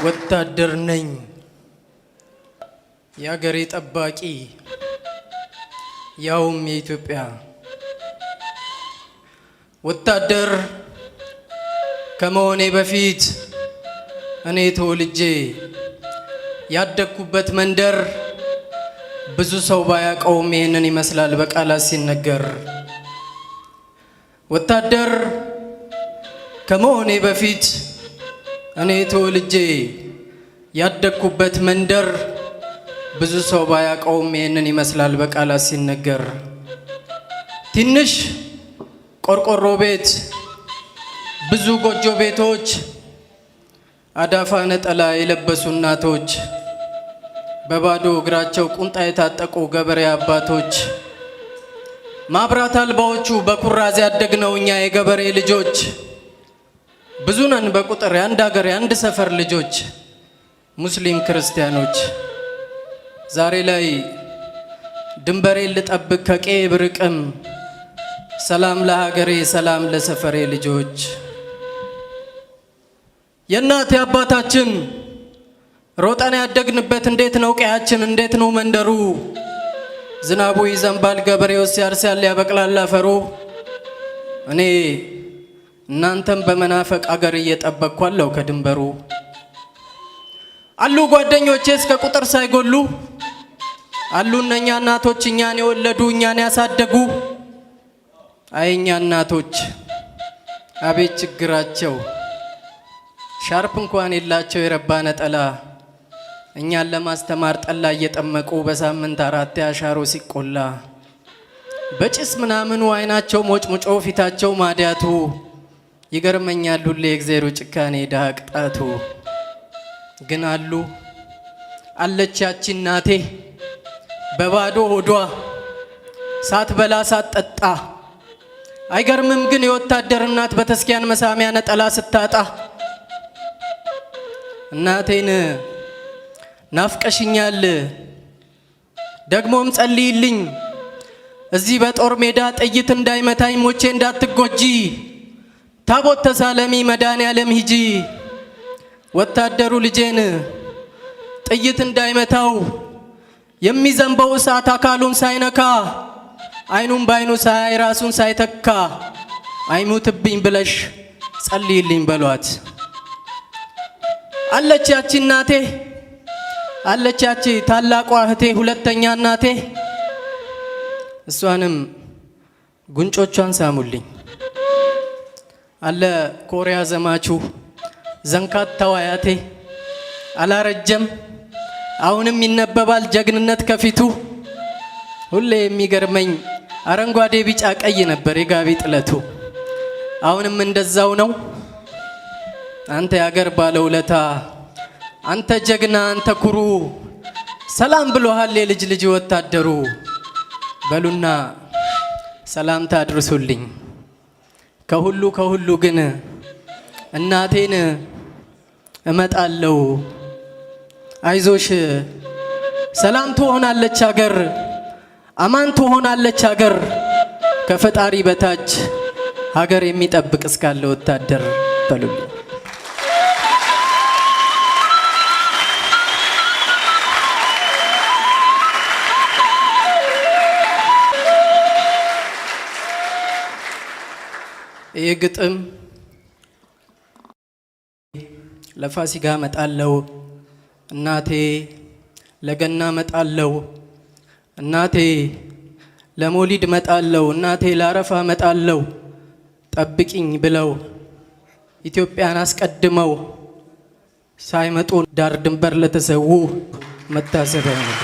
ወታደር ነኝ፣ የአገሬ ጠባቂ፣ ያውም የኢትዮጵያ። ወታደር ከመሆኔ በፊት እኔ ተወልጄ ያደግኩበት መንደር ብዙ ሰው ባያውቀውም ይህንን ይመስላል በቃላት ሲነገር። ወታደር ከመሆኔ በፊት እኔ ተወልጄ ያደግኩበት መንደር ብዙ ሰው ባያውቀውም ይህንን ይመስላል በቃላት ሲነገር። ትንሽ ቆርቆሮ ቤት፣ ብዙ ጎጆ ቤቶች፣ አዳፋ ነጠላ የለበሱ እናቶች፣ በባዶ እግራቸው ቁንጣ የታጠቁ ገበሬ አባቶች፣ ማብራት አልባዎቹ በኩራዝ ያደግነው እኛ የገበሬ ልጆች፣ ብዙ ነን በቁጥር የአንድ ሀገር የአንድ ሰፈር ልጆች፣ ሙስሊም ክርስቲያኖች። ዛሬ ላይ ድንበሬን ልጠብቅ ከቄ ብርቅም፣ ሰላም ለሀገሬ፣ ሰላም ለሰፈሬ ልጆች። የእናት አባታችን ሮጠን ያደግንበት እንዴት ነው ቀያችን? እንዴት ነው መንደሩ? ዝናቡ ይዘንባል፣ ገበሬው ሲያርሳል ያበቅላል አፈሩ። እኔ እናንተም በመናፈቅ አገር እየጠበቅኩ አለሁ ከድንበሩ። አሉ ጓደኞቼ እስከ ቁጥር ሳይጎሉ፣ አሉ እነኛ እናቶች እኛን የወለዱ፣ እኛን ያሳደጉ። አይ እኛ እናቶች፣ አቤት ችግራቸው! ሻርፕ እንኳን የላቸው የረባ ነጠላ፣ እኛን ለማስተማር ጠላ እየጠመቁ በሳምንት አራት አሻሮ ሲቆላ፣ በጭስ ምናምኑ አይናቸው ሞጭሙጮ ፊታቸው ማዲያቱ። ይገርመኛል ሁሌ የእግዜሩ ጭካኔ ድሃ ቅጣቱ። ግን አሉ፣ አለች ያቺ እናቴ በባዶ ሆዷ ሳትበላ ሳትጠጣ። አይገርምም ግን የወታደር እናት በተስኪያን መሳሚያ ነጠላ ስታጣ? እናቴን ናፍቀሽኛል፣ ደግሞም ጸልይልኝ፣ እዚህ በጦር ሜዳ ጥይት እንዳይመታኝ ሞቼ እንዳትጎጂ፣ ታቦት ተሳለሚ፣ መድኃኔዓለም ሂጂ። ወታደሩ ልጄን ጥይት እንዳይመታው፣ የሚዘንበው እሳት አካሉን ሳይነካ፣ አይኑን በአይኑ ሳያይ ራሱን ሳይተካ አይሙትብኝ ብለሽ ጸልይልኝ በሏት። አለች ያቺ እናቴ፣ አለች ያቺ ታላቋ እህቴ፣ ሁለተኛ እናቴ። እሷንም ጉንጮቿን ሳሙልኝ። አለ ኮሪያ ዘማቹ ዘንካታው አያቴ፣ አላረጀም፣ አሁንም ይነበባል ጀግንነት ከፊቱ። ሁሌ የሚገርመኝ አረንጓዴ፣ ቢጫ፣ ቀይ ነበር የጋቢ ጥለቱ። አሁንም እንደዛው ነው። አንተ የአገር ባለውለታ፣ አንተ ጀግና፣ አንተ ኩሩ፣ ሰላም ብሎሃል የልጅ ልጅ ወታደሩ። በሉና ሰላምታ አድርሱልኝ። ከሁሉ ከሁሉ ግን እናቴን እመጣለው፣ አይዞሽ፣ ሰላም ትሆናለች አገር፣ አማን ትሆናለች አገር፣ ከፈጣሪ በታች ሀገር የሚጠብቅ እስካለ ወታደር በሉልኝ። ይህ ግጥም ለፋሲካ መጣለው እናቴ፣ ለገና መጣለው እናቴ፣ ለሞሊድ መጣለው እናቴ፣ ለአረፋ መጣለው ጠብቂኝ ብለው ኢትዮጵያን አስቀድመው ሳይመጡ ዳር ድንበር ለተሰዉ መታሰቢያ ነው።